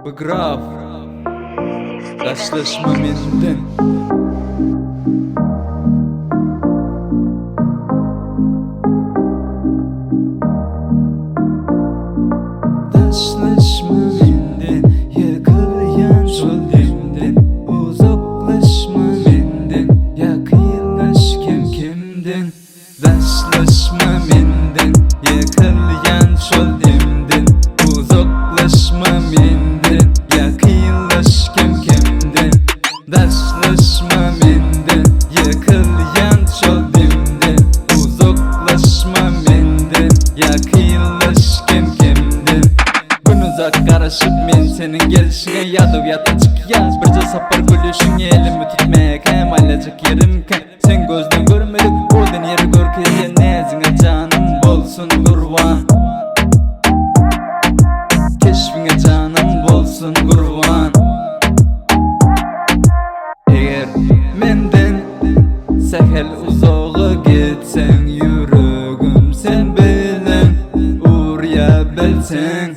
Bu graf Daşlaşma menden. Daşlaşma menden Ýykylýan şol demden Uzaklaşma menden Ýakynlaş kem-kemden Daşlaşma menden Ýykylýan şol demden Uzaklaşma menden Ýakynlaş kem-kemden Daşlaşma menden Ýykylýan şol demden Uzaklaşma menden Ýakynlaş kem-kemden Gün uzak garaşyp men seniň gelşiňe Ýadaw ýatdan çykýar birje sapar gülüşiňe Elimi tut mäkäm aýlajak ýerim kän Sen gözden görmedik oden ýeri görkezýän Näziňe janym bolsun gurban Keşbiňe janym bolsun gurban Eger menden sähel uzaga gitseň Ýüregim sen bilen urýa bilseň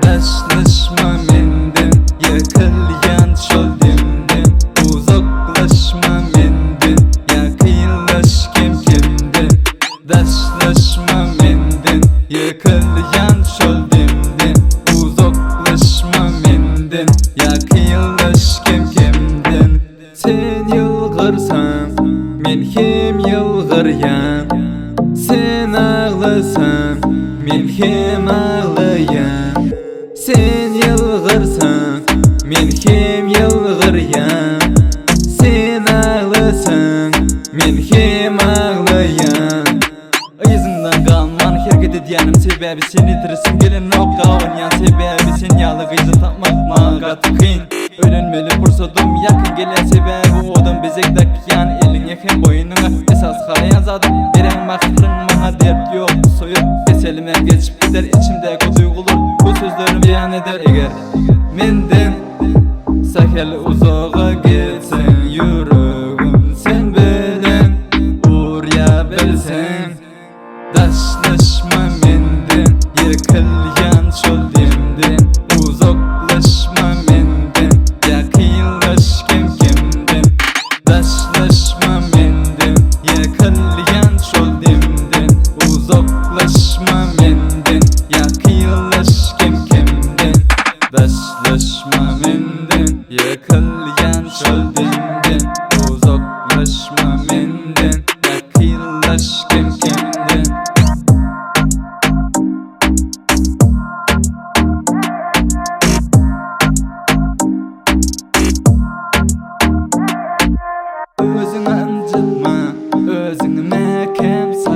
Daşlaşma menden Ýykylýan şol demden Uzaklaşma menden Ýakynlaş kem-kemden Daşlaşma menden Ýykylýan şol demden Uzaklaşma menden Ýakynlaş kem-kemden Sen ýylgyrsaň, men hem ýylgyrýan Sen aglasaň, men hem aglaýan Sen ýylgyrsaň, men hem ýylgyrýan Sen aglasaň, men hem aglaýan Yzyňdan galman hereket edýänim sebäbi seni ýitirisim gelenok gabanýan sebäbi sen ýaly gyzy tapmak maňa gaty kyn Öýlenmeli pursadym ýakyn gelýän sebäbi owadan bezeg dakýan eliňe hem boýnuňa esasy halaýan zadym bereň mähriň maňa dert ýok gussa ýok keselimem geçip gider içimdäki duýgular bu sözlerim beýan eder eger menden sähel uzaga gitseň ýüregim sen bilen urýa bilseň Daşlaşma menden ýykylýan şol demden Uzaklaşma menden ýakynlaş kem-kemden Daşlaşma menden ýykylýan şol demden Uzaklaşma menden ýakynlaş kem-kemden Daşlaşma menden ýykylýan şol demden Uzaklaşma menden ýakynlaş kem-kemden. Özüňi ynjytma, özüňi mäkäm sakla.